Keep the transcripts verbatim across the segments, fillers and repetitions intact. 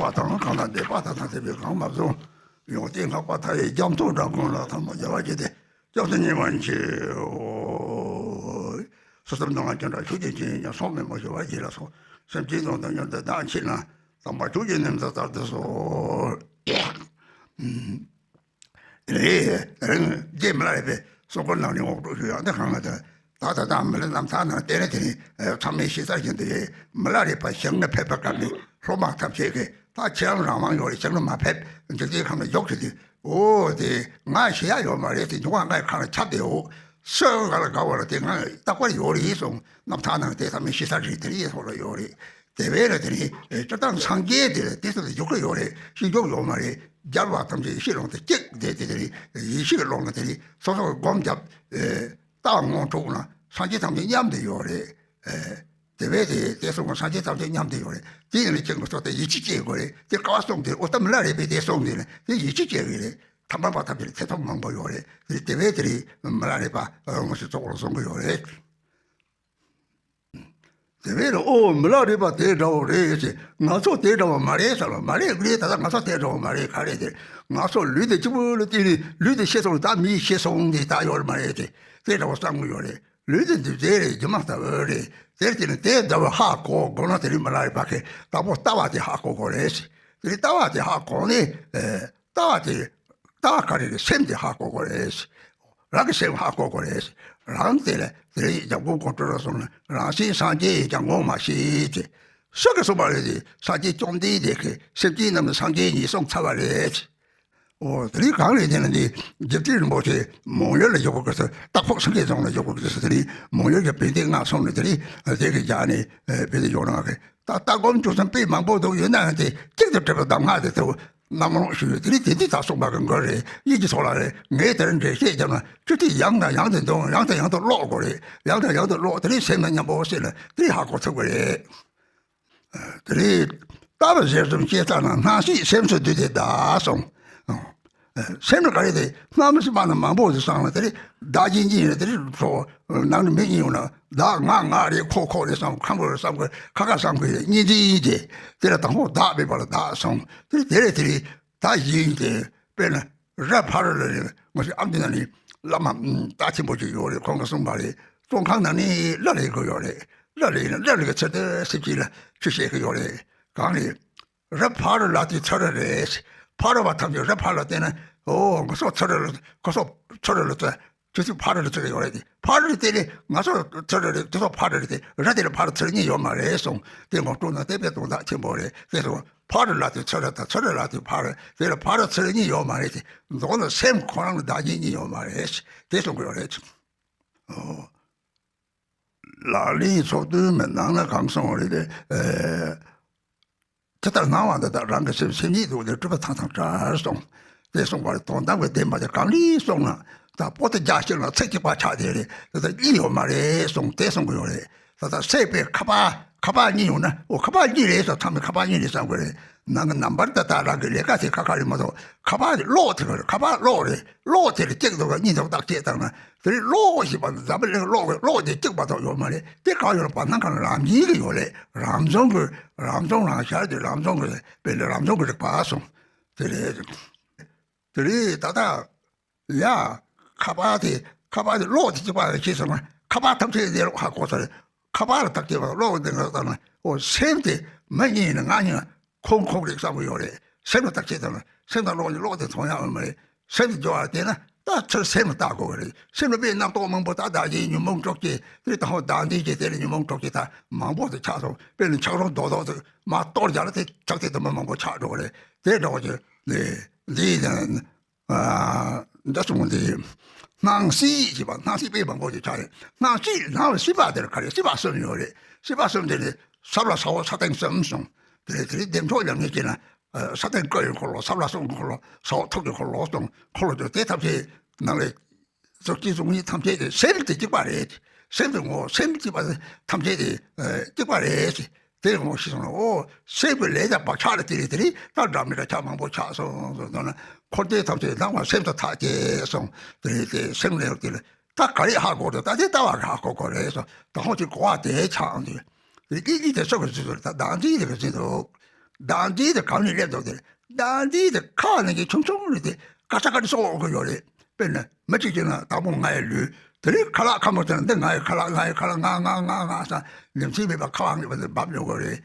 པ་དང་གང་དང་འདས་པ་དང་དང་འདས་པའི་གང་མ་བྱུང་། ཡོངས་ཏེ་ངག་པ་མཐའ་ཡས་རྒྱ་མཚོ་འགྲམ་ཀུན་ལ་ཐལ་མོ་སྦྱར་བ་བགྱིས་ཏེ། སྐྱབས་སུ་ཉེ་བར་མཆིའོ། སོ་ཐར་སྣང་བ་ཅན་དྲག་ཤུགས་ཀྱིས་བཅིངས་ཡང་སོགས་མེ་མོ་ཞུ་བར་བགྱིད་ལ་སོགས། སེམས་ཅན་དོན་དུ་མྱུར་དུ་བདག་མཆིས་ན། དམ་པ་ཆོས་ཀྱི་ནུས་མཐུ་ལྟར་དུ་གསོལ། དེ་རིང་རྗེ་མི་ལ་རས་པའི་གསུང་མགུར་ནང་ནས་ངོ་སྤྲོད་ཞུ་ཡག་འདི་གང་ལ་དེ། ད་ད་ལྟ་མི་ལ་རྣམ་ཐར་ནང་བལྟས་ན་དེ་ནི་ཚང་མས་ཤེས་ཚར་བཞིན་དུ་ཡོད། མི་ལ་རས་པ་ཞབས་ནས་ཕེབས་པའི་སྐབས་ནས་སློབ་མ་ཐམས་ཅད་ཀྱིས་ད་ཁྱེད་རང་རང་དབང་ཡོད་རེད། ཞབས་ནས་མ་ཕེབས། འཇིག་རྟེན་ཁམས་ལ་འཇོག་ཆེད་དུ། འོ་དེ་ང་ཤེས་ཡག་ཡོད་མ་རེད། དེ་ཉུང་བ་ངའི་ཁ་ལ་ཁྱབ་བསྡད་འོ། སུ་ག་ལ་དགའ་བ་ལ་དེ་ང་རྟག་པར་ཡོད་རེད་གསུངས། རྣམ་ཐར་ནང་དེ་ཚང་མས་ཤེས་ཚར་རེད། དེ་རིགས་ཡག་ཐོག་ལ་ཡོད་རེད། དེ་བས་ན་དེ་ནི་སྤྱིར་བཏང་སངས་རྒྱས་དེ་ལ་དེ་ཚོ་ལ་འཇོག་གི་ཡོད་རེད། ཤེས་འཇོག་ཡོད་མ་རེད། རྒྱལ་བ་ཐམས་ཅད་ཡེ་ཤེས་ཀློང་དུ་གཅིག་དེ་དེ་དེ་ནི་ཡེ་ཤེས་ཀློང་ལ་དེ་ནི་སོ་སོ་སྒོམ་བརྒྱབ། རྟག་ངོ་འཕྲོད་ན་སངས་རྒྱས་ཐམས་ཅད་མཉམ་དུ་ཡོད་རེད། དེ་བས་དེ་དེ་སོང་བ་སངས་རྒྱས་ཐམས་ཅད་མཉམ་དུ་ཡོད་རེད། དེ་ཡིན་ན་ཁྱེད་ང་ཚོ་དེ་ཡིད་ཆེས་བྱེད་དགོས་རེད། དེ་ག་བ་གསུངས་དེ། ཨོ་ད་མི་ལ་རས་པས་དེ་གསུངས་དེ་ནི་དེ་ཡིད་ཆེས་བྱེད་དགོས་རེད། ཐ་མལ་པ་ཐམས་ཅད་ལ་ཐེ་ཚོམ་མང་པོ་ཡོད་རེད། དེ་དེ་བས་དེ་རིགས་མི་ལ་རས་པ་ངོ་ཤེས་གཙོ་བོར་བཟུང་གི་ཡོད་རེད། དེ་བས་ལ་ཨོ་མི་ལ་རས་པ་དེ་འདྲ་བོ་རེད་ཅེས། ང་ཚོ་དེ་འདྲ་བོ་མ་རེད་ཟེར་བ་མ་རེད། རེད། ད་ལྟ་ང་ཚོ་དེ་འདྲ་བོ་མ་རེད། ག་རེ་དེ། ང་ཚོ་ལུས་དེ་གཅིག་པུ་ལ་བརྟེན་ནས་ལུས་དེ་ཤི་སོང་། ད་མི་ཤི་སོང་དེ་ད་ཡོད་མ་རེད་དེ། དེ་འདྲ་བོ་བསམ་གི་ཡོད་རེད། ལུས་དེ་འདི་ཟེར་རེད། སྒྱུ་མ་ལྟ་བུ་རེད། དེར་བརྟེན་ནས་དེ་འདྲ་བོ་ཧ་གོ་དགོས་ན་དེ་རིང་མི་ལ་རས་པ་གིས་དང་པོ་ལྟ་བ་དེ་ཧ་གོ་དགོས་རེད། དེ་རིང་ལྟ་བ་དེ་ཧ་གོ་ནས་ལྟ་བ་དེ། ལྟ་བ་ག་རེ་རེད། སེམས་དེ་ཧ་གོ་དགོས་རེད། རང་གི་སེམས་ཧ་གོ་དགོས་རེད། རང་དེ་ལ་དེ་རིང་འཇམ་མགོན་ཀོང་སྤྲུལ་ལ་སོང་ན་རང་སེམས་སངས་རྒྱས་ཀྱང་ངོ་མ་ཤེས་ཏེ། སུ་གིས་གསུངས་པ་རེད་དེ། སངས་རྒྱས་བཅོམ་ལྡན་འདས་ཀྱིས་སེམས་ཅན་རྣམས་ནི་སངས་རྒྱས་ཉིད་གསུངས་ཚར་བ་རེད། ཨོ་དེ་རིང་གང་རེད་དེ་ན་འདི་རྗེ་བཙུན་རིན་པོ་ཆེ་མོན་ཡུལ་ལ་བཞུགས་པའི་སྐབས་སུ་སྟག་ཕུག་སེང་གེ་རྫོང་ལ་བཞུགས་པའི་སྐབས་སུ་དེ་རིང་མོན་ཡུལ་གྱི་བན་དེ་ལྔ་སོང་ནས་དེ་རིང་དེ་གི་རྒྱ་ནས་བན་དེ་ཡོང་ནང་གི་ད་ལྟ་སྒོམ་བཅུ་གསུམ་དཔེ་མང་པོ་འདུག་ཡོད་ན་ཡང་དེ་གཅིག་ཏུ་གྲུབ་པའི་གདམས་ངག་དེ་ཚོ་རྣམ་རོང་ཞུས་ཡོད། དེ་རིང་དེ་འདི་ད་གསུངས་པ་གི་མགུར་རེད། ཡིད་ཀྱི་ཚོགས་ལ་རེད། ངས་དེར་འགྲེལ་བཤད་བརྒྱབ་ན་ཅི་སྟེ་ཡང་དང་ཡང་དུ་འདོན། ཡང་དང་ཡང་དུ་ཀློག་དགོས་རེད། ཡང་དང་ཡང་དུ་ཀློག་དེ་རིང་སེམས་ནང་མཉམ་པོ་བསྲེས་ན་དེ་རིང་ཧ་གོ་ཐུབ་ཀྱི་རེད། དེ་རེད། ལྟ་བ་ཞལ་གསུམ་ཤེས་ཚར་ན་སྣང་སྲིད་སེམས་སུ་འདུས་ཏེ་གདའ་གསུངས། སེམས་ནི་ག་རེ་དེ་སྣང་སྲིད་པ་ན་མང་པོ་ཞིག་བསམ་ན་དེ་རེད། བདག་གཅིག་གཉིས་རེད། དེ་རེད་ཚོ་ནང་ནས་མི་གཉིས་ཡོང་ན་བདག་ང་ང་རེད། ཁོ་ཁོ་རེད་བསམ། ཁམས་ཁོ་རེད་བསམ། ཁོ་ཁ་ཁ་བསམ་གི་རེད། གཉིས་འཛིན་ཡིན་ཏེ། དེ་ལ་དང་པོ་བདག་མེད་པ་ལ་བདག་གསུངས། དེ་རེད། དེ་རེད། དེ་རེད། བདག་གཞན་ཡིན་ཏེ། དཔེར་ན། རབ་ཕ་རོལ་ལ་ནི་ང་ཚོའི་ཨ་མདོ་ན་ནི་བླ་མ་རྟགས་ཆེན་པོ་ཅིག་ཡོད་རེད། ཁོང་གིས་གསུངས་པ་རེད། བཙོན་ཁང་ནང་ནི་གླུ་ལེན་གི་ཡོད་རེད། གླུ་ལེན་ན་གླུ་ལེན་གི་ཚུལ་དུ་སེམས་ཅན་ལ་ཆོས་བཤད་གི་ཡོད་རེད། གང་རེད། རབ་ཕ་རོལ་ལ་དེ་ཚུ་རོལ་རེད། ཕ་རོལ་པ་ཐམས་ཅད་རབ་ཕ་རོལ་ལ་བལྟས་ན། ཨོ་ང་ཚོ་ཚུ་རོལ་ལ་ཁོ་ཚོ་ཚུ་རོལ་ལ་ཚུ་དེ་ཚོ་ཕ་རོལ་ལ་ཚུར་ཡོད་རེད་དེ། ཕ་རོལ་དེ་ནི་ང་ཚོ་ཚུར་རེད། དེ་ཚོ་ཕ་རོལ་རེད་དེ། ར་དེ་ལ་ཕ་རོལ་ཚུར་གཉིས་ཡོད་མ་རེད་གསུངས། དེ་ངོ་སྤྲོད་ན་དེ་དཔེ་དོན་དག་ཆེན་པོ་རེད། དེ་ཚོ་ཕ་རོལ་ལ་དེ་ཚུར་རེད་དང་། ཚུར་རེད་ལ་དེ་ཕ་རོལ། དེ་ལ་ཕ་རོལ་ཚུར་གཉིས་ཡོད་མ་རེད་དེ། མདོར་ན་སེམས་ཁོ་རང་ལ་བདག་གཞན་གཉིས་ཡོད་མ་རེད། དེ་གསུང་གི་ཡོད་རེད། ཨོ། ལག་ལེན་ཚོགས་བདུན་མའི་ནང་ན་གང་གསུངས་རེད་དེ། ཨེ། ཇི་ལྟར་སྣང་བ་འདི་དག་རང་གི་སེམས། སེམས་ཉིད་དུ་དེ་སྤྲུལ་པ་ཚང་ཚང་སྒྲར་གསུངས། དེ་གསུངས་པ་རེད། དོན་དམ་གྱི་བདེན་པ་དེ་གང་ལས་གསུངས་ན། ད་པོ་ཏི་བརྒྱ་ཞིག་ལ་ཚིག་གཅིག་པ་ཆགས་བསྡད་རེད། དེ་ལྟར་གཉིས་ཡོད་མ་རེད་གསུངས། དེ་གསུང་གི་ཡོད་རེད། ད་ལྟ་སྲེད་པའི་ཁ་པར་ཁ་པར་གཉིས་ཡོད་ན། ཨོ་ཁ་པར་གཉིས་རེད་ཟེར། ཚང་མས་ཁ་པར་གཉིས་རེད་བསམ་གི་རེད། ནང་གི་ནམ་བར་ད་ལྟ་རང་གི་ལས་ཀ་དེ་ཁ་ཁ་རེད་མ་གཏོགས། ཁ་པར་གློག་དེ་ག་རེད། ཁ་པར་གློག་རེད། གློག་དེ་ལ་གཅིག་འདུག་ག་གཉིས་འདུག་བརྟག་དཔྱད་བཏང་ན། དེ་རིང་གློག་ཞེས་པ་འཛམ་བུ་གླིང་གི་གློག་གི་གློག་དེ་གཅིག་མ་གཏོགས་ཡོད་མ་རེད། དེ་གང་ཡོད་ན་བར་སྣང་གང་ལ་རང་བཞིན་གྱིས་ཡོད་རེད། རང་བྱུང་གི་རང་བྱུང་རང་ཤར་དེ་རང་བྱུང་གི་དཔེ་ལ་རང་བྱུང་གི་རིག་པ་གསུངས། དེ་རེད། དེ་རེད། ད་ལྟ་ཡ་ཁ་པར་དེ་ཁ་པར་དེ་གློག་དེ་གཅིག་པ་ལ་ཤེས་སོང་ན། ཁ་པར་ཐམས་ཅད་དེ་ཧ་གོ་ཚར་རེད། ཁ་པར་ལ་བརྟག་དཔྱད་པ་གློག་དེ་ང་ལྟ་ན། ཨོ་སེམས་དེ་མི་གཉིས་ནི་ང་གཉིས་ཁོང་ཁོང་རེད་བསམ་གྱི་ཡོད་རེད། སེམས་ལ་བརྟག་དཔྱད་བཏང་ན་སེམས་དང་གློག་གཉིས། གློག་དེ་མཐོང་ཡག་ཡོད་མ་རེད། སེམས་དེ་སྦྱོར་བ་བལྟས་ན་ད་ཚུར་སེམས་ལ་བལྟ་དགོས་ཀྱི་རེད། སེམས་ལ་དཔེ་རྣམ་རྟོག་མང་པོ། ད་བདག་གཞན་ཉོན་མོངས་དྲུག་ཅེས་དེ་དང་པོ་བདག་འཛིན་གྱི་དེ་ལ་ཉོན་མོངས་དྲུག་ཅེས་ད་མང་པོ་དེ་ཆགས་སོང་། དཔེར་ན་ཆག་རོང་རྡོག་རྡོག་དེ་མར་གཏོར་རྒྱག་ན་དེ་ཆག་དེ་དུ་མ་མང་པོ་ཆགས་འགྲོ་གི་རེད། དེ་འདྲ་བ་ཅིག་ནི་འདི་ཡིན། ཨ་འདི་གསུངས་ཏེ། སྣང་སྲིད་ཅེས་པ་སྣང་སྲིད་དཔེ་མང་པོ་ཞིག་ཆགས་ཡོད། སྣང་སྲིད་ནང་ལ་སྲིད་པ་དེར་ག་རེ། སྲིད་པ་གསུམ་ཡོད་རེད། སྲིད་པ་གསུམ་དེ་ནི་ས་བླ་ས་འོག་ས་སྟེང་གསུམ་གསུངས། དེ་རེད། དེ་རིང་བདེ་མཆོག་ཉམས་ལེན་བྱས་ན། ཨ་ས་སྟེང་སྐུ་ཡི་འཁོར་ལོ། ས་བླ་གསུམ་གྱི་འཁོར་ལོ། ས་འོག་ཐུགས་ཀྱི་འཁོར་ལོ་གསུངས། འཁོར་ལོ་དེ་ཐམས་ཅད་ནང་ལས་གཟུགས་ཅན་གཟུགས་མེད་ཐམས་ཅད་དེ་སེམས་དེ་གཅིག་པ་རེད། སེམས་དེ་ངོ་བོ་སེམས་གཅིག་པ་ཐམས་ཅད་དེ་གཅིག་པ་རེད། དེ་ངོ་ཤེས་སོང་ན། ཨོ་སེམས་ཀྱི་ལས་དང་བག་ཆགས་ལ་དེ་རེད། དེ་རེད། ད་འདྲ་མི་འདྲ་ཆགས་མང་པོ་ཆགས་སོང་སོང་ན། འཁོར་འདས་ཐམས་ཅད་སྣང་བ་སེམས་སུ་ཐག་བཅད་སོང་། དེ་རེད། དེ་སེམས་ལས་དེ་ལ་ད་ག་རེ་ཧ་གོ་རེད། ད་དེ་ལྟ་བ་གི་ཧ་གོ་དགོས་རེད་སོང་། ད་ཧོ་ཅིག་གོ་བ་དེ་ཆགས་འདུག་དེ་སྐད་ཅིག་དེ་སོགས་ཀྱི་ཚུལ་དུ་ད་བདག་འཛིན་དེ་ག་ཚུལ་དུ། བདག་འཛིན་དེ་གང་ནས་སླེབས་འདུག་དེ་རེད། བདག་འཛིན་དེ་ཁ་ནང་གི་ཆུང་ཆུང་རེད་དེ་སྐད་ཆ་སྐད་ཆ་སོགས་འོང་གི་ཡོད་རེད། དཔེར་ན་མི་གཅིག་གིས་ན་དང་པོ་ང་ཡི་ལུས་དེ་རིང་ཁ་ལག་ཁ་མོ་དེ་ན་འདི་ང་ཡི་ཁ་ལག་ང་ཡི་ཁ་ལག་ང་ང་ང་ང་ས་ཉིན་མཚན་མེད་པར་ཁ་བ་ངེས་པ་འདི་འབབ་ཡོང་གི་རེད།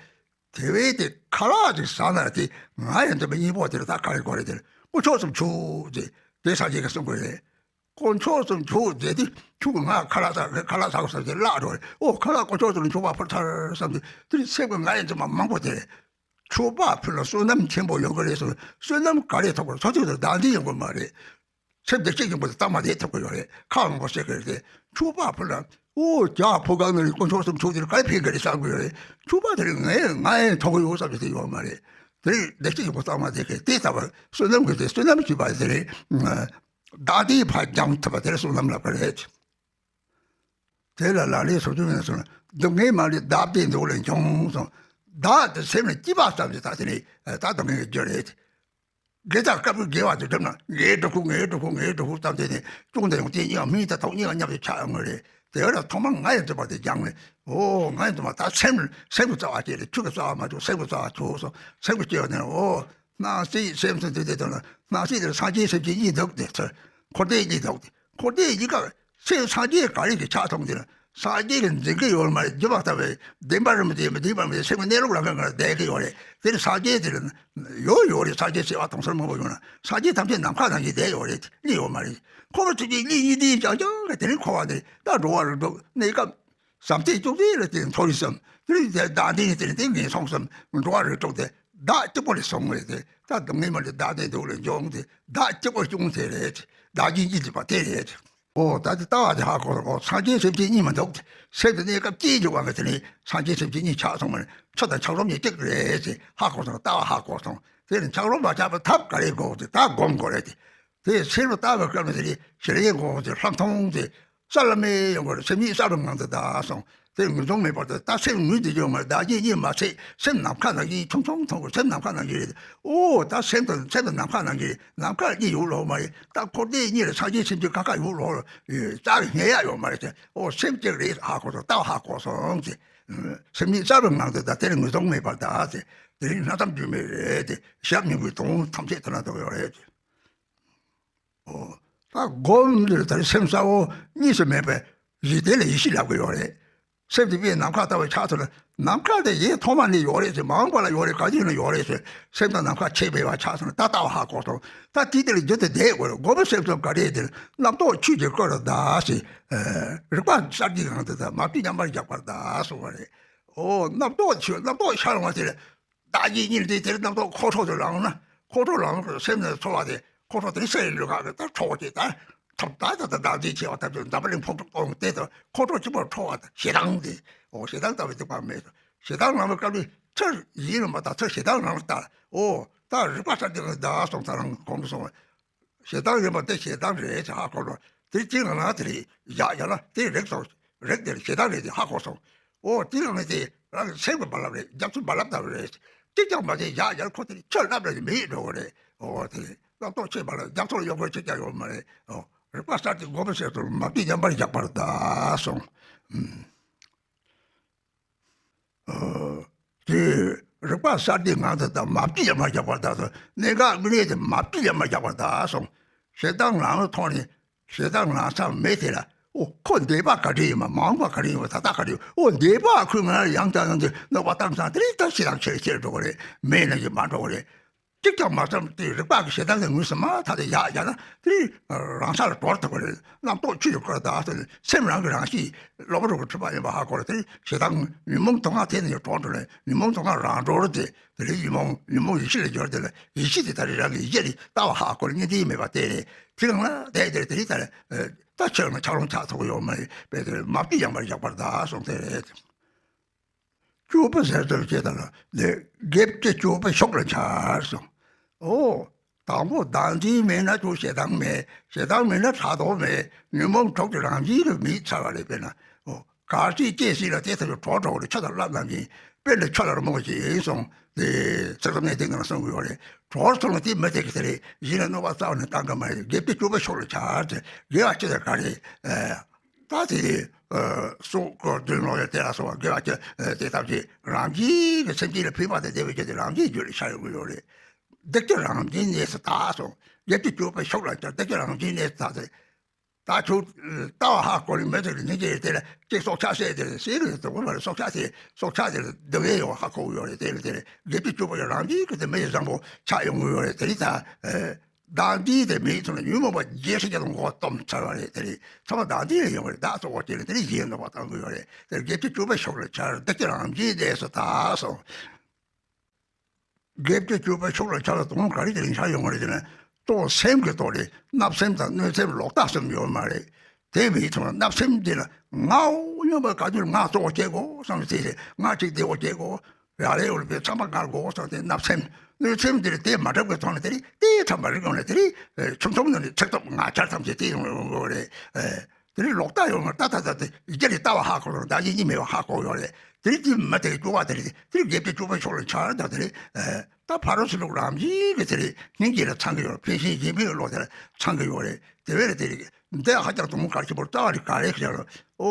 དེ་བས་དེ་ཁ་ལག་ཅིག་ཟ་ན་དེ་ང་ཡི་འདི་མི་གཉིས་པོ་དེ་ལ་ད་ག་རེ་དགོས་རེད། དེ་ལ་དཀོན་མཆོག་གསུམ་མཆོད་དེ་དེ་སངས་རྒྱས་ཀྱིས་གསུང་གི་རེད། དཀོན་མཆོག་གསུམ་མཆོད་མཛད་དེ་ཁྱོད་ཀྱིས་ང་ཁ་ལག་ཟ་ཁ་ལག་ཟ་དགོས་བསམ་དེ་བརླག་འགྲོ་རེད། ཨོ་ཁ་ལག་དཀོན་མཆོག་གསུམ་ལ་མཆོད་པ་ཕུལ་ཚར་བསམ་དུས་དེ་ནི་སེམས་ཀྱི་ང་ཡི་འཛིན་པ་མང་པོ་དེ་རེད། མཆོད་པ་ཕུལ་ན་བསོད་ནམས་ཆེན་པོ་ཡོང་གི་རེད་གསུངས། བསོད་ནམས་ག་རེ་ཐོབ་དགོས། ཚོགས་ཆུང་དུ་བདག་འཛིན་ཡོང་གི་མ་རེད། སེམས་བདེ་སྐྱིད་ཡོང་བ་དེ་སྟབས་མ་བདེ་ཐོབ་ཀྱི་ཡོད་རེད། ཁ་མང་པོ་བཤད་ཀྱི་རེད་དེ། མཆོད་པ་ཕུལ་ན་ཨོ་ཇ་ཕོ་གང་ནས་དཀོན་མཆོག་གསུམ་མཆོད་དེ་ག་རེ་ཕན་གི་རེད་བསམ་གྱི་ཡོད་རེད། མཆོད་པ་དེ་རིང་ངས་ང་ཡང་ཐོབ་ཀྱི་ཡོད་བསམ་གྱི་དེ་ཡོད་མ་རེད། དེ་རིང་བདེ་སྐྱིད་ཡོང་བ་སྟབས་མ་བདེ་གི་དེ་ལྟ་བུ་བསོད་ནམས་ཀྱི་དེ་བསོད་ནམས་ཀྱི་བ་དེ་རེད། བདག་བདེ་ཕར་འཇམ་ཐུབ་པ་དེ་ལ་བསོད་ནམས་ལབ་ཀྱི་རེད། དེ་ལ་ལ་ལས་སོ་བཅུ་ཡིན་སོང་ན་སྡུག་བསྔལ་མ་ལུས་བདག་བདེ་འདོད་ལས་འབྱུང་གསུངས། བདག་དེ་སེམས་ལ་སྐྱིད་པ་ཙམ་ཞིག་ད་དེ་ནི་ད་སྡུག་བསྔལ་གྱི་རྒྱུ་རེད། དགེ་དང་སྐབས་ཀྱི་དགེ་བ་དེ་བསྒྲུབ་ན་ངའི་སྒྲུབ་ཁུག་ངའི་སྒྲུབ་ཁུག་ངའི་སྒྲུབ་ཁུག་ཙམ་དེ་ནི་ཅུང་ཙམ་ཡང་དེ་གཉིས་ཀ་མིང་དང་ཐོག་གཉིས་ཀ་མཉམ་དུ་ཆགས་ཡོང་གི་རེད། དེ་བས་ན་ཐོག་མར་ང་ཡི་འདུན་པ་དེ་སྦྱངས་ནས་ཨོ་ང་ཡི་འདུན་པ་ད་སེམས་སེམས་ཀྱི་རྩ་བ་སྐྱེས་ཏེ་ཆོས་ཀྱི་རྩ་བ་མ་བྱུང་སེམས་ཀྱི་རྩ་བ་བྱུང་སོང་། སེམས་ཀྱི་སྐྱེ་བ་ནི་ཨོ་སྣང་སྲིད་སེམས་སུ་འདུས་ཏེ་དོན་ལ་སྣང་སྲིད་དེར་སངས་རྒྱས་སེམས་ཅན་གཉིས་འདུག་སྟེ་ཚུར་འཁོར་འདས་གཉིས་འདུག་སྟེ། འཁོར་འདས་གཉིས་ཀ་སེམས་སངས་རྒྱས་ག་རེ་གི་ཆགས་སོང་དེ་ལ་སངས་རྒྱས་ཀྱི་འཛིན་གྱི་ཡོད་མ་རེད། བརྒྱུད་པ་ལྟ་བུའི་བདེན་པ་རེད་མི་བདེན་པ་བདེན་པ་མི་བདེན་སེམས་ཀྱི་གནས་ལུགས་ལ་ངེས་ངེས་བསྡད་ཀྱི་ཡོད་རེད། དེ་ནི་སངས་རྒྱས་དེ་ལ་ཡོད་ཡོད་རེད། སངས་རྒྱས་བྱེ་བ་དུང་ཕྱུར་མང་པོ་ཡོད་ན་སངས་རྒྱས་ཐམས་ཅད་ནམ་མཁའ་ནང་བཞིན་བསྡད་ཡོད་རེད། གཉིས་ཡོད་མ་རེད། འཁོར་བ་ཐུག་གི་གཉིས་གཉིས་དེ་ཡང་ཀྱང་ག་དེ་རིང་འཁོར་བ་འདི་ད་འགྲོ་བ་རིགས་དྲུག་གནས་སྐབས་ཟབ་གཏད་བཅོ་བརྒྱད་ལ་བརྟེན་མཐོ་རིས་སམ་དེ་རིང་དེ་བདག་འདི་ནི་དེ་རིང་དེ་ངན་སོང་སམ་འགྲོ་བ་རིགས་དྲུག་དེ་བདག་གཅིག་པོ་ལས་བྱུང་བས་དེ་ད་སྡུག་བསྔལ་མ་ལུས་བདག་བདེ་འདོད་ལས་འབྱུང་སྟེ་བདག་གཅིག་པོ་སྐྱོང་དེ་རེད། བདག་གིས་གཉིས་སྒྲིབ་པ་དེ་རེད། ཨོ་ད་དེ་ལྟ་བ་དེ་ཧ་གོ་སོང་། ཨོ་སངས་རྒྱས་སེམས་ཅན་གཉིས་མི་འདུག་སེམས་དེ་གནས་སྐབས་སྐྱེ་འཇུག་པ་ང་དེ་ནི་སངས་རྒྱས་སེམས་ཅན་གཉིས་ཆགས་སོང་བ་ནི་ཆུ་དང་ཆབ་རོམ་གཉིས་གཅིག་རེད་ཅེས་ཧ་གོ་སོང་། ལྟ་བ་ཧ་གོ་སོང་། དེ་ནི་ཆབ་རོམ་པ་ཆགས་པའི་ཐབས་ག་རེ་དགོས་དེ་ད་སྒོམ་དགོས་རེད་དེ། དེ་ཕྱིར་ལ་ལྟ་བའི་སྐབས་ནས་དེ་ཞལ་ཡས་འགོག་དེ་ལྷག་མཐོང་དེ་གསལ་ལ་མེ་ཡོང་གི་རེད། སེམས་ཉིད་གསལ་བའི་ངང་དུ་བདག་སོང་། དེ་ངོས་བཟུང་མེད་པར་དུ་ད་སེམས་ངོས་དེ་ཡོང་མ་རེད། བདག་གིས་གཉིས་མ་ཚད་སེམས་ནམ་མཁའ་ནང་བཞིན་ཆུང་ཆུང་མཐོང་གི་སེམས་ནམ་མཁའ་ནང་བཞིན་རེད། ཨོ་ད་སེམས་དང་སེམས་དང་ནམ་མཁའ་ནང་བཞིན་རེད། ནམ་མཁའ་གཉིས་ཡོད་ལོག་མ་རེད། ད་འཁོར་འདས་གཉིས་ལ་སངས་རྒྱས་སེམས་ཅན་ཁ་ཁ་ཡོད་ལོག་རྩ་བའི་ཉེ་ཡ་ཡོད་མ་རེད་དེ། ཨོ་སེམས་གཅིག་རེད་ཧ་གོ་སོང་། ལྟ་བ་ཧ་གོ་སོང་དེ། སེམས་ཉིད་གསལ་བའི་ངང་དུ་བདག་དེར་ངོས་བཟུང་མེད་པར་བདག་དེ། དེ་རིང་གནས་ཐམས་ཅད་མེད་རེད་དེ། ཞབས་གཉིས་པོའི་དོན་ཐམས་ཅད་དེ་ན་འདུག་ཡོད་རེད། ཨོ། ད་སྒོམ་འདིར་ད་རེས་སེམས་གསལ་བོ་གཉིས་སུ་མེད་པའི་གཞི་དེ་ལ་ཡེ་ཤེས་ལབ་ཀྱི་ཡོད་རེད། སེམས་དེ་དཔེ་ནམ་མཁའ་ལྟ་བུ་ཆགས་སོང་ན་ནམ་མཁའ་དེ་གཞི་ཐོག་མ་ནས་ཡོད་རེད་ཟེར། མ་འོངས་པ་ལ་ཡོད་རེད། ག་དུས་ན་ཡོད་རེད་ཟེར། སེམས་དང་ནམ་མཁའ་ཕྱེ་བའི་བ་ཆགས་སོང་ན་ད་ལྟ་བ་ཧ་གོ་སོང་། ད་དེ་དེ་ལ་རྒྱུ་དེ་བསྡད་དགོས་རེད། སྒོམ་པའི་སེམས་ཙམ་ག་རེ་དེ་རྣམ་རྟོག་ཆོས་ཀྱི་སྐུ་ལ་བདག་ཞེས། རིག་པ་གསར་བརྗེའི་ངང་དུ་ད་མ་བཅོས་མཉམ་པར་བཞག་པར་བདག་གསུངས་པ་རེད། ཨོ་རྣམ་རྟོག་ཆོས་རྣམ་རྟོག་ཤར་འོང་བ་དེ་ལ། བདག་གིས་གཉིད་དེ་དེར་རྣམ་རྟོག་ཁོ་ཁྲོ་དུ་ལངས་ན་ཁོ་ཁྲོ་ལངས་སེམས་ནས་ཚོར་བ་དེ་ཁོ་ཁྲོ་དེ་སེམས་ལུས་ཁག་གི་ད་ཁྲོ་བ་ཅིག་ད་ཐབས་ད་ད་ད་བདག་འཛིན་ཆེ་བ་ཐབས་ཀྱི་འཛམ་བུ་གླིང་ཕུང་དཀྲུག་གཏོང་དེ་དང་ཁོ་ཁྲོ་གཅིག་པར་ཁྲོ་བ་དང་ཞེ་སྡང་དེ་ཨོ་ཞེ་སྡང་ལྟ་བུའི་སྡིག་པ་མེད་དོ། ཞེ་སྡང་ལངས་པའི་སྐབས་ནི་ཚུར་ཡིན་ལ་མ་ད་ཚུར་ཞེ་སྡང་ལངས་ལྟ་ཨོ་ད་རིག་པ་ས་དེ་གི་བདག་སོང་ད་རང་གོང་གི་སོང་བ། ཞེ་སྡང་ཡིན་པ་དེ་ཞེ་སྡང་རེད་ཅེས་ཧ་གོ་ལོ། དེ་གཅིག་ལ་ན་དེ་རེད་བཞག་ཡ་ལ་དེ་རིག་སོང་། རིག་དེར་ཞེ་སྡང་རེད་ཅེས་ཧ་གོ་སོང་། ཨོ་དེ་ལ་ནི་དེ་རང་གི་སེམས་ཀྱི་རྦ་རླབས་རེད། རྒྱ་མཚོའི་རྦ་རླབས་ལྟ་བུ་རེད། གཅིག་ཀྱང་མ་དེ་བཞག་ཡ་ལ་ཁོ་དེ་ཆུ་རླབས་རེད་མི་ཡིད་འགྲོ་གི་རེད། ཨོ་དེ་རེད་རྣམ་རྟོག་ཆེ་བ་ལ་རྒྱ་མཚོ་ལ་གཡོ་འགུལ་གཅིག་ཀྱང་ཡོད་མ་རེད། ཨོ་རིག་པ་གསར་དུ་སྒོམ་པའི་ཚེ་ཚོར་མ་བཅོས་མཉམ་པར་བཞག་པར་གདའ་གསུངས། དེ་རིག་པ་གསར་དུ་ངང་དུ་དང་མ་བཅོས་ཡ་མ་བཞག་པར་གདའ་གསུངས། གནད་འགག་དངོས་གནས་དེ་མ་བཅོས་ཡ་མ་བཞག་པར་གདའ་གསུངས། ཞེ་སྡང་ལངས་ཐོག་ནས་ཞེ་སྡང་ལངས་ས་མེད་དེ་ལ་ཨོ་ཁོ་འདས་པ་ག་འདྲ་ཡིན་པ་མ་འོངས་པ་ག་འདྲ་ཡིན་པ་ད་ལྟ་ག་འདྲ་ཡིན་ཨོ་འདས་པ་ཁོའི་ངང་ལ་ཡང་དང་ཡང་དུ་གནོད་པ་བཏང་ཙང་དེ་རིང་ད་ཞེ་སྡང་ཆེར་ཆེར་འགྲོ་གི་རེད། མེད་ན་ཡང་མ་འགྲོ་གི་རེད། གཅིག་ཀྱང་མ་བསམ་སྟེ་རིག་པ་གི་ཞེ་སྡང་གི་ངོས་སུ་མ་ཐག་ཏུ་བཞག་བཞག་ན་དེ་རང་ས་ལ་གྲོལ་ཐུབ་པ་རེད། རྣམ་རྟོག་ཆུ་ཡི་སྐུར་བཏང་སྟེ་སེམས་རང་གི་རང་གཤིས་ལོག་རོ་གི་གྲུབ་པ་ཡིན་པ་ཧ་གོ་ལ་དེ་ཞེ་སྡང་ཉོན་མོངས་དུག་ལྔ་དེ་ནས་གྲོལ་འགྲོ་ལ་ཉོན་མོངས་དུག་ལྔ་རང་གྲོལ་དེ་དེ་ལས་ཉོན་མོངས་ཉོན་མོངས་ཡེ་ཤེས་ལ་འགྱུར་དེ་ལ་ཡེ་ཤེས་དེ་ད་རེས་རང་གི་ཡེ་ཤེས་ལྟ་བ་ཧ་གོ་ལ་གཉིས་ལྡན་མེད་པ་དེ་རེད། དེ་གང་ལ་དེ་དེ་དེ་རེད། ད་ད་ཆོས་ལ་ཆགས་རུང་ཆགས་ཐུབ་ཡོད་མ་རེད། དཔེ་དེ་མ་བཅོས་ཡ་མ་བཞག་པར་གདའ་གསུངས་དེ་རེད། སྐྱོབ་པ་ཟེར་ཚུལ་ཅེས་དང་ལ་ལས་དགེ་བཅུ་སྐྱོབ་པ་ཤུགས་ལ་འཆར་གསུངས། ཨོ། དང་པོ་བདག་འཛིན་མེད་ན་ཅུང་ཞེ་སྡང་མེད། ཞེ་སྡང་མེད་ན་ཕྲག་དོག་མེད། ཉོན་མོངས་དྲུག་གི་རང་བཞིན་དུ་མེད་ཚར་བ་རེད། དཔེར་ན་ཨོ་གར་སྲིད་སྐྱེ་སྲིད་ལ་དེ་ལྟ་བུ་གྲོགས་གྲོགས་རེད། ཆུ་དང་རླབས་རྣམས་ཀྱིས་དཔེར་ན་ཆུ་ལ་རི་མོ་ཞིག་ཡིན་སོང་དེ་ཚིག་དམ་ནས་དེ་ངང་གསུང་གི་ཡོད་རེད། གྲོགས་སོང་ལ་དེ་མི་དེ་གི་དེ་རེད། གཞི་ལ་གནོད་པ་རྩ་བ་ནས་བཏང་གི་མ་རེད། དགེ་བཅུ་སྐྱོབ་པ་ཤུགས་ལ་འཆར་ཏེ་དགེ་བ་ཅི་དང་ག་རེད། ད་དེ་ སོགས་ཀྱི་བདུན་ལོ་ཡ་དེ་ལ་སོགས་པ་དགེ་བ་བཅུ་དེ་ཐམས་ཅད་རང་བཞིན་གྱི་སེམས་ཅན་ལ་ཕན་པ་དང་བདེ་བའི་རྒྱུ་དེ་རང་བཞིན་རྒྱུད་ལ་ཤར་ཡོང་གི་ཡོད་རེད། བདེ་སྐྱིད་རང་བཞིན་གནས་སུ་དག་སོང་། བརྒྱད་ཅུ་གྱུར་པའི་ཕྱོགས་ལ་བདེ་སྐྱིད་རང་བཞིན་གནས་སུ་དག་ཟེར། ད་ཁྱོད་ལྟ་བ་ཧ་གོ་ནི་མེད་ཟེར་ནི་ཅི་དེ་ལ་ཅིག་སྲོག་ཆགས་བཤད་དེ་ཟེར་གི་དུ་མ་རེད། སྲོག་ཆགས་དེ་སྲོག་ཆགས་དེ་ལ་སྡུག་བསྔལ་ཡོང་ཧ་གོ་ཡོད་རེད། དེ་ལ་དེ་ལ་བརྒྱད་ཅུ་གྱུར་པ་ཡང་རང་བཞིན་གྱི་དེ་མི་བཟང་པོ་ཆགས་ཡོང་གི་ཡོད་རེད། དེ་ལ་ད་བདག་འཛིན་དེ་མི་ཚུགས་ན་ཉོན་མོངས་པ་རྒྱལ་སྲིད་ཀྱི་མགོ་སྟོམ་ཚར་བ་རེད། དེ་ལ་ཚང་མ་བདག་འཛིན་ལ་ཡོང་བ་རེད། བདག་གཙོ་བོ་དེ་ལ་དེ་ལ་ཡིན་ནོ་བ་བཏང་གི་ཡོད་རེད། དེ་ལ་བརྒྱད་ཅུ་གྱུར་པའི་ཕྱོགས་ལ་འཆར་བདེ་སྐྱིད་རང་བཞིན་གནས་སུ་དག་སོང་། བརྒྱད་ཅུ་གྱུར་པའི་ཕྱོགས་ལ་འཆར་བ་དོན་ག་རེ་དེ་ལ་འཆར་ཡོང་བ་རེད་ཟེར་ན། གཙོ་བོ་སེམས་ཀྱི་ཐོག་ལ་བརྣབ་སེམས་དང་གནོད་སེམས་ལོག་ལྟ་གསུམ་ཡོད་མ་རེད། དེ་མིན་ཐོག་བརྣབ་སེམས་འདི་ལ་ང་འོ་སྙོམས་པ་ག་དུས་ང་གཙོ་བོ་བྱེད་དགོས་བསམ་སྟེ་ང་གཅིག་བདེ་བོ་བྱེད་དགོས། ཡ་རེ་འོ་ལ་པའི་ཚང་མ་ང་དགོས་བསམ་སྟེ་བརྣབ་སེམས་གནོད་སེམས་འདི་ལ་དེ་མ་འགྲུབ་པའི་ཐོག་ནས་དེ་རིགས་དེ་ཐམ་པ་རིག་ཡོང་ནས་དེ་རིགས་ཆུང་ཆུང་ནང་ནས་ཚེག་ཐོབ་ང་ཆར་ཐམས་ཅད་དེ་ཡོང་ཡོང་དགོས་རེད། དེ་རིང་ལོག་ལྟ་ཡོང་ང་ལྟ་ལྟ་ལྟ་དེ་རྒྱ་རི་ལྟ་བ་ཧ་གོ་རུང་བདག་གཞན་གཉིས་མེད་པ་ཧ་གོ་ཡོད་རེད། དེ་རིང་དེ་མི་དེ་སྐྱོ་བ་དེ་རེད། དེ་རིང་དགེ་བཅུ་གྱུར་པའི་ཕྱོགས་ལ་འཆར་ད་དེ་རེད། ད་ཕ་རོལ་ཕྱིན་ལུགས་རང་བཞིན་གྱི་དེ་རེད། སྙིང་རྗེ་ལ་ཚང་གི་ཡོད། ཕན་ཞིང་གཞན་ཕན་གྱི་བློ་དེ་ལ་ཚང་གི་ཡོད་རེད། དེ་བས་ལ་དེ་རེད། འདི་ཧ་ཅང་དུང་དཀར་ཆེན་པོར་རྩ་བ་རེད། ག་རེ་ཞེས་ལ་ཨོ་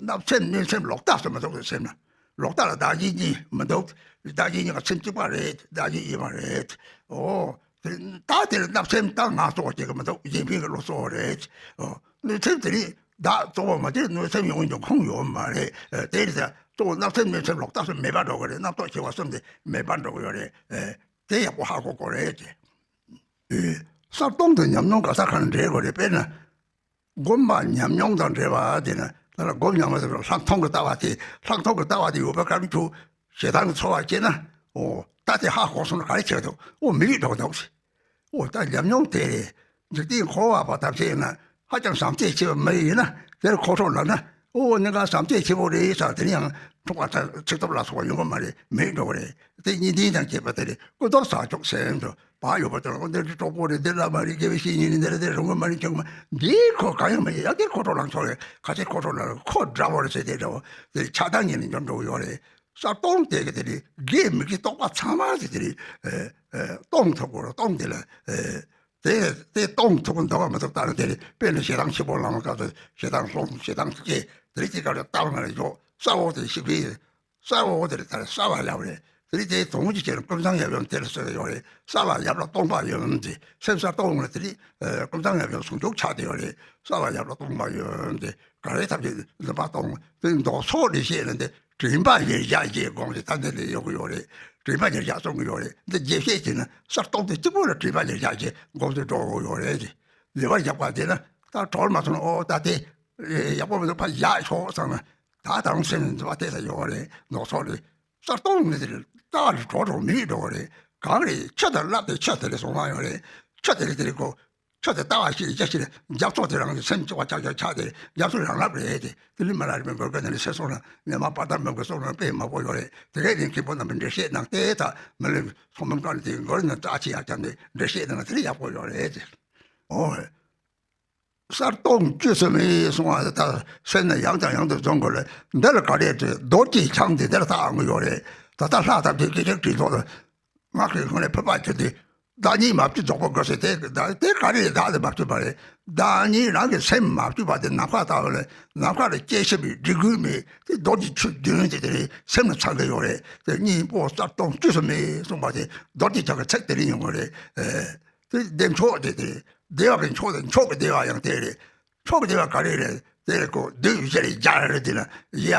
བརྣབ་སེམས་གནོད་སེམས་ལོག་ལྟ་སོགས་མི་འདུག་སེམས་ན་ལོག་ལྟ་ལ་བདག་གཞན་གཉིས་མི་འདུག་བདག་གཞན་གཉིས་ཀ་སེམས་གཅིག་པ་རེད། བདག་གཞན་ཡིན་པ་རེད། ཨོ། དེ་ད་དེར་བརྣབ་སེམས་ད་ང་གཙོ་བོ་བྱེད་ཀྱི་མི་འདུག་གཞན་ཕན་གྱི་བློ་གཙོ་བོ་རེད། ཨོ། གནོད་སེམས་དེ་ནི་བདག་གཙོ་བོ་མ་བྱེད། གནོད་སེམས་ཡོང་རྒྱུ་ཁུངས་ཡོད་མ་རེད། ཨ། དེ་ནི་ད་གཙོ་བོ་བརྣབ་སེམས་གནོད་སེམས་ལོག་ལྟ་གསུམ་མེད་པ་འགྲོ་གི་རེད། རྣམ་རྟོག་སྐྱེ་བ་གསུམ་དེ་མེད་པ་འགྲོ་གི་ཡོད་རེད། ཨ། དེ་ཡག་པོ་ཧ་གོ་དགོས་རེད་ཅེས། ཨ། གསར་གཏོད་དུ་ཉམས་མྱོང་ག་ས་ག་ནས་འདྲེས་དགོས་རེད། དཔེར་ན། སྒོམ་པ་ཉམས་མྱོང་དང་འབྲེལ་བ་དེ་ནི་ད་ལ་སྒོམ་ཉམས་མྱོང་དེ་ལྷག་མཐོང་གི་ལྟ་བ་དེ། ལྷག་མཐོང་གི་ལྟ་བ་དེ་ཡོད་པའི་སྐབས་ཁྱོད་ཞེ་སྡང་གི་ཚོར་བ་སྐྱེས་ན། ཨོ་ད་དེ་ཧ་གོ་སོང་ན་ག་རེ་བྱེད་འདུག་ཨོ་མི་ཡུལ་འགྲོ་འདུག་ཨོ་ད་ཉམས་མྱོང་དེ་རེད། འཇིག་རྟེན་འཁོར་བ་པ་ཐམས་ཅད་ཡིན་ན་ཧ་ཅང་བྱམས་བརྩེ་ཆེ་བ་མི་ཡིན་ན་དེར་ཁོ་ཁྲོ་ལངས་ན། ཨོ་གནད་འགག་བྱམས་བརྩེ་ཆེ་བོ་རེད་ཟེར། དེ་ནི་ཡང་འཁྲུག་པ་ཚིག་ཐོབ་ལ་སོགས་པ་ཡོང་གི་མ་རེད། མི་ཡུལ་འགྲོ་གི་རེད། དེ་གཉིས་ལྡན་དང་བཅས་པ་དེ་རེད། ཀུན་རྟོག་ཟག་བཅས་སེམས་སུ། བག་ཡོད་པ་དེ་ལ་འདི་འདྲ་གྲོགས་པོ་རེད། འདི་བླ་མ་རེད། དགེ་བའི་བཤེས་གཉེན་རེད། འདི་རེད། དེ་རུང་གི་མ་རེད། ཆུང་མ་འདིའི་ཁོ་གང་ཡང་མ་ཡིན། ཡང་དེ་ཁོ་ཁྲོ་ལངས་ཆོག་རེད། ཁ་ཆེ་ཁོ་ཁྲོ་ལངས་ཁོ་འདྲ་བོ་རེད་ཟེར། དེ་འདྲ་བོ་དེ་ཆགས་སྡང་ཉིད་ནས་འཇོམས་འགྲོ་གི་ཡོད་རེད། ས་སྟོང་དེ་གི་དེ་རེད། དགེ་མི་དགེ་རྟོག་པ་ཚང་མ་དེ་དེ་རེད། ཨ། ཨ། སྟོང་ཐུབ་དགོས་རེད། སྟོང་དེ་ལ། ཨ། དེ་དེ་སྟོང་ཐུབ་དགོས་འདུག་ག་མི་ཐུབ་ལྟ་ན་དེ་རེད། དཔེར་ན་ཞེ་སྡང་ཆེན་པོ་ལངས་པའི་སྐབས་སུ་ཞེ་སྡང་སློང་། ཞེ་སྡང་སྐྱེ། དེ་རེད། དེ་སྐབས་ལ་ལྟ་བ་ན་རེ་འཇོག་གསལ་བོ་དེ་ཤེས་དགོས། གསལ་བོ་དེ་རེད། ད་གསལ་བ་ཡབ་རེད། དེ་རེད། དེ་དོན་གྱི་ཆེད་ལ་ཀུན་བཟང་ཡབ་ཡུམ་དེ་ལ་ཟེར་གྱི་ཡོད་རེད། གསལ་བ་ཡབ་ལ་སྟོང་པ་ཡུམ་དེ། སེམས་གསལ་སྟོང་ལ་དེ་རེད། ཨ། ཀུན་བཟང་ཡབ་ཡུམ་ཟུང་འཇུག་ཆགས་བསྡད་ཡོད་རེད། གསལ་བ་ཡབ་ལ་སྟོང་པ་ཡུམ་དེ་ག་རེ་ཐབས་ཀྱིས་འཛིན་པ་སྟོང་དེ་མདོ་སོགས་ལས་བཤད་ན་དེ་དྲན་པ་ཉེར་བཞག་ཅེས་སྒོམ་ཞིག་ད་འདི་ལས་ཡོང་གི་ཡོད་རེད། དྲན་པ་ཉེར་བཞག་གསུང་གི་ཡོད་རེད། འདི་རྒྱས་བཤད་བྱས་ན་གསལ་སྟོང་དེ་གཅིག་པོ་ལ་དྲན་པ་ཉེར་བཞག་ཅེས་སྒོམ་དུ་འགྲོ་གི་ཡོད་རེད། ལེ་བ་རྒྱག་པ་དེ་ན་ད་གྲོལ་མ་སོང་ན། ཨོ་ད་དེ་ཡག་པོ་མི་འདུག་ཕར་བཞག་ཆོག་བསམ་ན། ད་ད་རུང་སེམས་ནས་འཛིན་པ་དེ་ད་ཡོད་རེད། ནོར་སོགས་རེད། གསལ་སྟོང་ནི་དེ་རེད། ལྟ་བ་རེ་གྲོགས་གྲོགས་མི་ཡིས་འགྲོ་བ་རེད། གང་རེད། ཆུ་དང་རླབས་དེ་ཆུ་དེ་རེད་གསུངས་མ་ཡོད་རེད། ཆུ་དེ་རེད། དེ་རེད་ཁོ། ཆུ་དེ་ལྟ་བ་ཞིག་རེད། ཆ་ཞིག་རེད། རྒྱ་མཚོ་དེ་རང་གི་སེམས་གཅིག་པ་ཆགས་ཆགས་ཆགས་དེ་རེད། རྒྱ་མཚོ་རང་རླབས་རེད་དེ། དེ་ལས་མ་ལ་རིམ་པས་འགོད་མཁན་དེ་ནི་སེ་སོང་ལ་ཉི་མ་པ་ད་མི་དགོས་གསུངས་ན་དཔེ་མང་པོ་ཡོད་རེད། དེ་གས་ནི་མཁན་པོ་རྣམ་པས་འགྲེལ་བཤད་གནང་སྟེ། ད་མི་ལུས་ཚོགས་མི་བཀའ་དེ་འགོར་ནས་ད་ཅི་ཡག་ཀྱང་ནི་འགྲེལ་བཤད་གནང་ན་དེ་ལས་ཡག་པོ་ཡོད་རེད་དེ། ཨོ། གསལ་སྟོང་བཅུ་གསུམ་མེད་གསུང་བ་དེ་ད་སེམས་ནས་ཡང་དང་ཡང་དུ་འཛོམས་དགོས་ལ། འདི་ལ་ག་རེ་དྲི། རྡོ་རྗེ་འཆང་དེ་འདིར་ལྟ་འོང་གི་ཡོད་རེད། ད་ལྟ་ལྷ་དང་དེ་སྐད་ཅིག་དྲིས་ཐོག་ལ་ང་གི་ཁོང་ལས་ཕུད་པ་ཁྱོད་དེ་བདག་ཉིད་མ་བཅོས་རྫོགས་པ་དགོས་ཟེར། དེ་ད་དེ་ག་རེ་རེད། བདག་དེ་མ་བཅོས་པ་རེད། བདག་ཉིད་རང་གི་སེམས་མ་བཅོས་པ་དེ་ནམ་མཁའ་ལྟ་བུ་ལས་ནམ་མཁའ་ལ་སྐྱེ་ཤི་བའི་སྒྲིག་གོས་མེད་དེ། རྡོ་རྗེ་ཆོས་བདུན་དེ་དེ་རེད། སེམས་ལ་ཚང་གི་ཡོད་རེད། དེ་སྙིང་པོ་གསལ་སྟོང་བཅུ་གསུམ་མེད་གསུངས་པ་དེ་རྡོ་རྗེ་འཆང་གི་ཚིག་དེ་རེད་ཡོང་གི་རེད། ཨེ། དེ་བདེ་མཆོག་དེ་དེ་བདེ་བ་གི་མཆོག་དེ་མཆོག་གི་བདེ་བ་ཡང་དེ་རེད། མཆོག་གི་བདེ་བ་ག་རེ་རེད། དེ་རེད་ཁོ། བདུད་གཡུལ་ལས་རྒྱལ་རེད། དེ་ན་ཡ་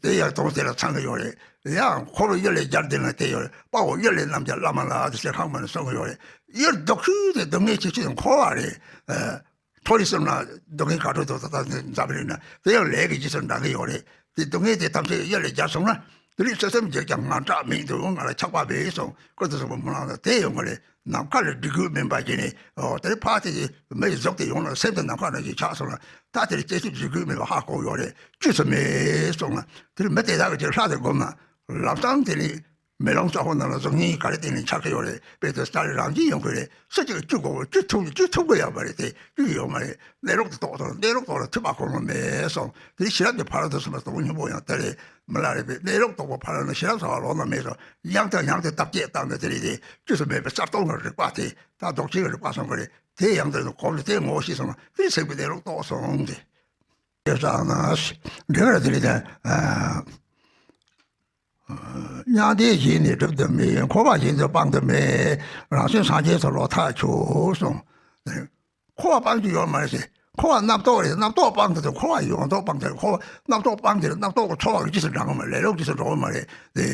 དེ་ཡང་དོན་དེ་ལ་ཚང་གི་ཡོད་རེད། ཡང་འཁོར་བའི་གཡུལ་ལས་རྒྱལ་དེ་ན་དེ་ཡོད་རེད། དཔའ་བོ་གཡུལ་ལས་རྣམ་རྒྱལ་བླ་མ་ལ་དེ་ཚེ་ཁང་མ་ནས་གསུང་གི་ཡོད་རེད། གཡུལ་སྡུག་ཤོས་དེ་སྡུག་བསྔལ་ཆེ་ཤོས་དེ་འཁོར་བ་རེད། ཨ། མཐོ་རིས་གསུམ་ན་སྡུག་བསྔལ་ག་འདྲ་འདུག་ད་ལྟ་འཛམ་བུ་གླིང་ན་དེ་ཡང་ལས་ཀྱི་རྗེས་སུ་འབྲང་གི་ཡོད་རེད། དེ་སྡུག་བསྔལ་དེ་ཐམས་ཅད་གཡུལ་ལས་རྒྱལ་སོང་ན། དེ་རིང་ཚེ་སེམས་བརྗེད་ཀྱང་དངངས་སྐྲག་མིག་ཏུ་ང་ལ་ཆགས་པ་མེད་གསུངས། ཀུན་ཏུ་བཟང་པོ་སྨོན་ལམ་དེ་ཡོང་གི་རེད། ནམ་མཁའ་ལ་སྒྲིག་གོས་མིན་པ་བྱས་ནས། ཨོ་དེ་རིང་ཕར་དེ་མི་ཡི་གཟུགས་དེ་ཡོང་ན་སེམས་དེ་ནམ་མཁའ་ནང་བཞིན་ཆགས་སོང་ན། ད་དེ་རིང་སྐྱེ་ཤི་སྒྲིག་གོས་མེད་པ་ཧ་གོ་ཡོད་རེད། བཅུ་ཙམ་མེད་གསུངས་ན། དེ་རིང་མི་དེ་དག་གི་ལྷ་དེ་བསྒོམས་ན་ལམ་སང་དེ་ནི། མེ་ལོང་གསལ་པོ་ནང་ལ་གཟུགས་བརྙན་ག་རེ་བསྟན་ནས་འཆར་གྱི་ཡོད་རེད། དཔེ་དེ་ལྟར་རང་བཞིན་ཡོང་གི་རེད། སུ་གཅིག་བཅུ་དགོས་པ་བཅུ་ཐུབ་བཅུ་ཐུབ་ཀྱི་ཡོད་མ་རེད་དེ། བཅུ་ཡོད་མ་རེད། གནས་ལུགས་དེ་རྟོགས་ཐུབ་ན་གནས་ལུགས་ཐོག་ལ་ཐུབ་པ་གོ་ནོ་མེད་སོང་། དེ་ཤེས་རབ་ཀྱི་ཕ་རོལ་ཏུ་སོང་བ་དོན་སྙིང་པོ་ཡང་དེ་རེད། མི་ལ་རེད་པས། གནས་ལུགས་རྟོགས་པ་ཕ་རོལ་ན་ཤེས་རབ་ཟེར་བ་ལོག་ན་མེད་སོང་། ཡང་དང་ཡང་དུ་བརྟག་དཔྱད་བཏང་ནས་དེ་རེད་དེ། བཅུ་ཙམ་མེད་པའི་གསལ་སྟོང་གི་རིག་པ་དེ་ད་ལྡོག་ཕྱིན་གྱི་རིག་པ་སོང་གི་རེད། དེ་ཡང་དུ་གོམས་ཏེ་ངོ་ཤེས་སོང་ན་དེ་སེམས་ཀྱི་གནས་ལུགས་རྟོགས་སོང་སྟེ། ཞེས་བསམས་ན། འདྲེ་བར་དེ་ལས་ཀྱང་། མྱང་འདས་བཞི་ནི་སྒྲུབ་ཏུ་མེད། འཁོར་བ་བཞི་ནི་སྤང་དུ་མེད། རང་བྱུང་སངས་རྒྱས་སུ་ལོག་ཐག་ཆོད་གསུངས། འཁོར་བ་སྤང་རྒྱུ་ཡོད་མ་རེད་ཟེར། འཁོར་བ་རྣམ་རྟོག་རེད། རྣམ་རྟོག་སྤང་དུ། འཁོར་བ་ཡོངས་རྫོགས་སྤང་དུ། འཁོར་བ་རྣམ་རྟོག་སྤང་དུ། རྣམ་རྟོག་གི་ཚོར་བ་གི་རྗེས་སུ་འབྲང་གི་མ་རེད། ལེ་ལོ་རྗེས་སུ་འགྲོ་གི་མ་རེད་དེ།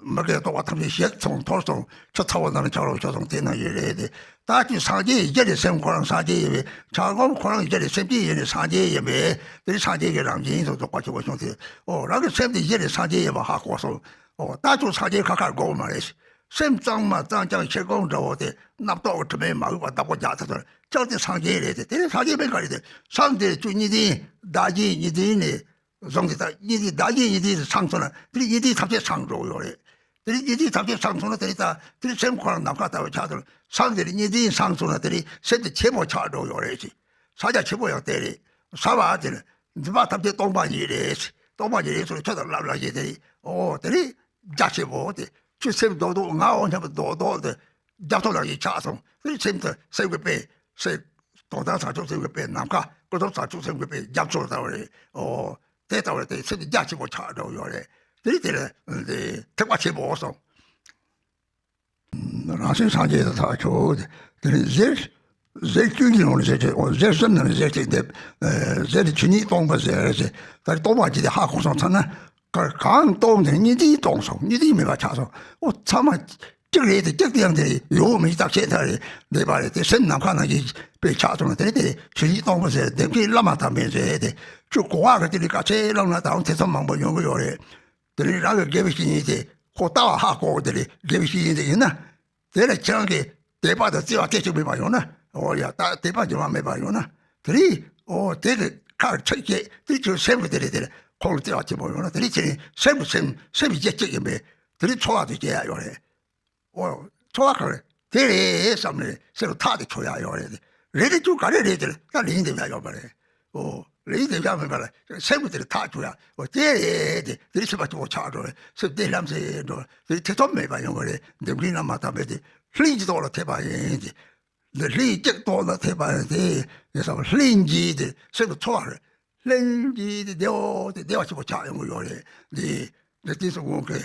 མི་དགེ་བའི་རྟོག་པ་ཐམས་ཅད་ཞིག་སོང་། འཐོར་སོང་། ཆུ་ཚ་བོ་ནང་ནས་ཆགས་ལོག་ཆགས་སོང་། དེ་ནང་བཞིན་རེད་དེ། ད་ཅི་སངས་རྒྱས་ཡི་རྒྱུ་ལས་སེམས་ཁོ་རང་སངས་རྒྱས་ཡིན་པས། ཆགས་སྒོམ་ཁོ་རང་ཡི་རྒྱུ་ལས་སེམས་བསྐྱེད་ཡིན་ནས་སངས་རྒྱས་ཡིན་པས། དེ་ནི་སངས་རྒྱས་ཀྱི་རང་བཞིན་དུ་རྫོགས་པ་ཆེན་པོ་བྱུང་སྟེ། ཨོ་རང་གི་སེམས་དེ་ཡི་རྒྱུ་ལས་སངས་རྒྱས་ཡིན་པ་ཧ་གོ་སོང་། ཨོ་ད་ཅུང་སངས་རྒྱས་ཁ་ཁ་དགོས་མ་རེད། སེམས་གཙང་མ་གཙང་རྐྱང་ཕྱིར་སྒོམ་འདྲ་བོ་དེ་རྣམ་རྟོག་གི་དྲི་མས་མ་གོས་པ་བདག་པོ་རྒྱག་ཐུབ་ཚར་ཅག་དེ་སངས་རྒྱས་རེད་དེ། དེ་ནི་སངས་རྒྱས་མིན་ག་རེད་དེ། སངས་དེ་ཅུང་གཉིས་ལྡན་བདག་གི་གཉིས་ལྡན་ནས། བཟུང་སྟེ་ད་གཉིས་ལྡན་བདག་གི་གཉིས་ལྡན་དེ་སངས་སོང་ན་དེ་ནི་གཉིས་ལྡན་ཐམས་ཅད་སངས་འགྲོ་གི་ཡོད་རེད། དེ་ནི་གཉིས་ལྡན་ཐམས་ཅད་སངས་སོང་ན་དེ་ནི་ད་དེ་ནི་སེམས་ཁོ་རང་ནམ་མཁའ་ལྟ་བུ་ཆགས་སོང་། སངས་དེ་ནི་གཉིས་ལྡན་སངས་སོང་ན་དེ་ནི་སེམས་དེ་ཆེན་པོ་ཆགས་འགྲོ་གི་ཡོད་རེད་ཅེས། ས་ཆ་ཆེན་པོ་ཡང་དེ་རེད། ས་བ་དེ་ནི་འཛིན་པ་ཐམས་ཅད་སྟོང་པ་ཉིད་རེད། སྟོང་པ་ཉིད་རེད་ཟེར་ཆོས་དང་བླ་བླ་ཞེས་དེ་རེད། ཨོ་དེ་ནི་རྒྱ་ཆེན་པོ་དེ་ཆོས་སེམས་རྡོག་རྡོག་ངའོ་སྙམ་པའི་རྡོག་རྡོག་དེ་རྒྱ་མཚོ་ནང་བཞིན་ཆགས་སོང་། དེ་ནི་སེམས་དེ་སེམས་ཀྱི་དཔེ་སེམས། དོན་དམ་བྱང་ཆུབ་སེམས་ཀྱི་དཔེ་ནམ་མཁའ། ཀུན་རྫོབ་བྱང་ཆུབ་སེམས་ཀྱི་དཔེ་རྒྱ་མཚོ་ལྟ་བུ་རེད། ཨོ། དེ་ལྟ་བུ་རེད་དེ་སེམས་དེ་རྒྱ་ཆེན་པོ་ཆགས་འགྲོ་ཡོད་རེད། དེ་ནི་དེ་ལ་དེ་ཐེག་པ་ཆེན་པོ་གསུངས། རང་བྱུང་སངས་རྒྱས་དེ་ཐག་ཆོད། དེ་ནི་གཟེར། གཟེར་བཅུ་གཉིས་ལོངས་ནས་ཟེར་ཆེ། ཨོ་གཟེར་གསུམ་ནང་ནས་གཟེར་གཅིག་འདེབས། ཨེ་གཟེར་དེ་ཆོས་ཉིད་སྟོང་པ་ཟེར་རེད་ཟེར། ད་རེས་སྟོང་པ་ཅིག་དེ་ཧ་གོ་སོང་ཚར་ན། ག་གང་སྟོང་དེ་གཉིས་ལྡན་སྟོང་སོང་། གཉིས་ལྡན་མེད་པ་ཆགས་སོང་། ཨོ་ཚང་མ། གཅིག་རེད་དེ་གཅིག་དེ་ཡང་དེ་ཡོད་མི་རྟག་ཆད་ད་རེད་འདེབས་པ་རེད་དེ། སེམས་ནམ་མཁའ་ནང་གི་དཔེ་ཆགས་སོང་ན་དེ་ནི་དེ་ཆོས་ཉིད་སྟོང་པ་ཟེར། འདེབས་མཁན་བླ་མ་དམ་པས་ཟེར་དེ། ཆོས་གོ་བ་གི་དེ་ནི་ག་ཚད་བླངས་ན་ད་རུང་ཐེ་ཚོམ་མང་པོ་ཡོང་གི་ཡོད་རེད། དེ་ནི་རང་གི་དགེ་བའི་བཤེས་གཉེན་དེ་ཁོ་ལྟ་བ་ཧ་གོ་གི་དེ་རེད། དགེ་བའི་བཤེས་གཉེན་དེ་ཡིན་ན། དེ་ལ་ཁྱེད་རང་གིས་དད་པ་དང་བརྩེ་བ་སྐད་ཅིག་མེད་པ་ཡོང་ན། ཨོ་ཡ་ད་དད་པ་སྦྱོར་བ་མེད་པ་ཡོང་ན། དེ་རེད། ཨོ་དེ་གི་ཁར་ཆགས་བྱས་དེ་ཁྱོད་སེམས་ཀྱི་དེ་རེད། དེ་ལ་ཁོང་ལ་བརྩེ་བ་ཆེན་པོ་ཡོང་ན་དེ་རེད། ཁྱེད་རང་སེམས་ཀྱི་སེམས་སེམས་ཀྱི་རྒྱུ་གཅིག་ཡིན་པས་དེ་རེད། ཚོར་བ་དེ་སྐྱེ་ཡ་ཡོད་རེད། ཨོ་ཚོར་བ་གང་རེད་དེ་རེད་བསམ་ནས་སེམས་ཐག་དེ་ཆོད་ཡ་ཡོད་རེད། དེ་རེད་དེ་ཁྱོད་ག་རེ་རེད་དེ་ལ་ད་ལན་འདེབས་ཡ་ཡོད་པ་རེད། ཨོ་ལན་འདེབས་ཡ་མེད་པ་ལ་སེམས་ཀྱི་དེ་ལ་ཐག་ཆོད་ཡ། ཨོ་དེ་རེད་དེ་དེ་རེད། སེམས་པ་ཆེན་པོ་ཆགས་འགྲོ་རེད། སེམས་བདེ་ལྷམ་ཟེར་འགྲོ་དེ་རེད། ཐེ་ཚོམ་མེད་པ་ཡོང་གི་རེད། འདེམས་མཁན་རྣམ་པ་དམ་པས་དེ་ལྷན་ཅིག་ཐོག་ལ་ཐེབས་པ་ཡིན་ཏེ། འདི་ལྷན་ཅིག་ཐོག་ལ་ཐེབས་པ་ཡིན་ཏེ། ཡིན་ཙང་ལྷན་ཅིག་དེ་སེམས་ཀྱི་ཚོར་བ་རེད། ལྷན་ཅིག་དེ་བདེ་བོ་དེ་བདེ་བ་ཆེན་པོ་ཆགས་ཡོང་གི་ཡོད་རེད། འདི་འདི་དུས་སུ་ཁོང་གིས་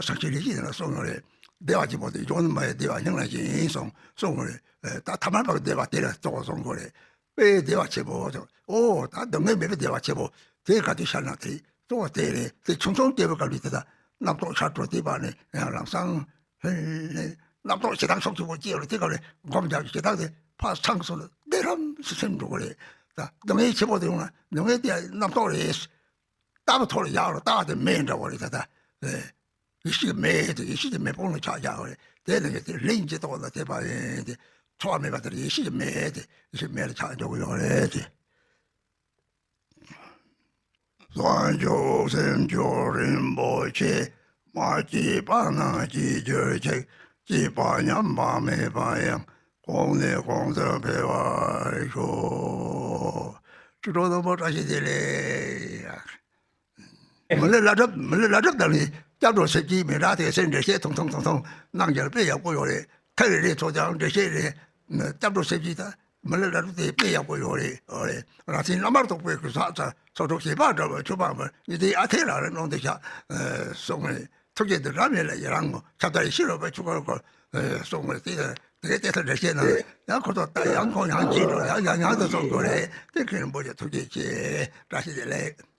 སངས་རྒྱས་ལེགས་བཤད་ནང་ལ་གསུངས་ཡོད་རེད། བདེ་བ་ཆེན་པོ་དེ་གཞོམ་ནུས་མ་ཡིན། བདེ་བ་སྙིང་ལ་ཞེན་གསུངས་གསུངས་ཡོད་རེད། ད་ཐ་མལ་པ་གི་བདེ་བ་དེ་ལ་གཙོ་བོ་བཟུང་དགོས་རེད། དཔེ་བདེ་བ་ཆེན་པོ་དང་། ཨོ་ད་སྡུག་བསྔལ་མེད་པའི་བདེ་བ་ཆེན་པོ་དེ་ག་དུས་ཤར་ན་དེ་གཙོ་བོ་དེ་རེད། དེ་ཆུང་ཆུང་སྐྱེས་པའི་སྐབས་ནས་དེ་དག་རྣམ་རྟོག་ཤར་འགྲོ་དུས་པ་ནས་ཡང་ལམ་སང་ཧེ་ཧེ་རྣམ་རྟོག་ཞེ་སྡང་ཤུགས་ཆེན་པོ་སྐྱེས་ཡོང་དུས་སྐབས་ནས་སྒོམ་རྒྱག་ཞེ་སྡང་དེ་ཕར་ཚང་སོང་ན་བདེ་ལྷམ་སེ་སེམས་འགྲོ་གི་རེད། ད་སྡུག་བསྔལ་ཆེན་པོ་དེ་ཡོང་ན་སྡུག་བསྔལ་དེ་རྣམ་རྟོག་རེད། ལྟ་བུ་ཐོག་ལ་ཡར་ལ་ལྟ་བ་དེ་མེད་འདྲ་བོ་རེད། ད་ལྟ་ཡེ་ཤེས་མེད་དེ། ཡེ་ཤེས་ཀྱི་མེ་དཔུང་ལ་ཆགས་བཞག་པ་རེད། དེ་ནི་དེ་ལྷན་ཅིག་ཐོག་ལ་ཐེབས་པ་ཡིན་ཏེ། ཚོར་བ་མེད་པ་དེར་ཡེ་ཤེས་ཀྱི་མེ་དེ་ཡེ་ཤེས་མེ་ལ་ཆགས་འཇོག་གི་ཡོད་རེད་དེ། བྱང་ཆུབ་སེམས་མཆོག་རིན་པོ་ཆེ། མ་སྐྱེས་པ་རྣམས་སྐྱེ་གྱུར་ཅིག། སྐྱེས་པ་ཉམས་པ་མེད་པ་ཡང་། གོང་ནས་གོང་དུ་འཕེལ་བར་ཤོག། ཆོས་གྲོགས་རྣམ་པ་བཀྲ་ཤིས་བདེ་ལེགས། མི་ལུས་བླ་སྒྲུབ། མི་ལུས་བླ་སྒྲུབ་དང་ནི་སྐྱབས་འགྲོ་གསེར་གྱི་མཎྜལ་དེ་སེར་འགྲེལ་བཤད་ཐུང་ཐུང་ཐུང་ཐུང་གནང་རྒྱུར་དཔེ་ཡག་པོ་ཡོད་རེད། ཐེངས་རེ་རེ་ཚོ་ཀྱང་འགྲེལ་བཤད་རེ། སྐྱབས་འགྲོ་གསེར་གྱི་དང་མི་ལུས་བླ་སྒྲུབ་དེ་དཔེ་ཡག་པོ་ཡོད་རེད། ཡོད་རེད། རང་བཞིན་བླ་མར་རྟོགས་པའི་གུས་ཕྱག་འཚལ། ཚོགས་དྲུག་བཞེད་པ་འདྲ་བའི་མཆོད་པ་འབུལ། ཉི་ཟླའི་ཨ་འཐས་ལ་རེ་གནང་དུ་བཞག་གསུངས་རེད། ཐུགས་རྗེ་འདི་འདྲ་མེད་ལ་ཡི་རང་ངོ་། ཁྱབ་བརྡལ་ཡེ་ཤེས་རོལ་པའི་ཆུ་བུར་བསྐོར། གསུངས་རེད། དེ་དེ་གའི་དེ་ལྟར་འགྲེལ་བཤད་གནང་རེད། ཡང་ཁོ་ཚོ་ད་ཡང་ཁོང་ཡང་གཅིག་འགྲོ། ཡང་ཡང་ཡང་དུ་གསུང་དགོས་རེད། དེ་ཁྱེད་རིན་པོ་ཆེ་ཐུགས་རྗེ་ཆེ། བཀྲ་ཤིས་བདེ་ལེགས།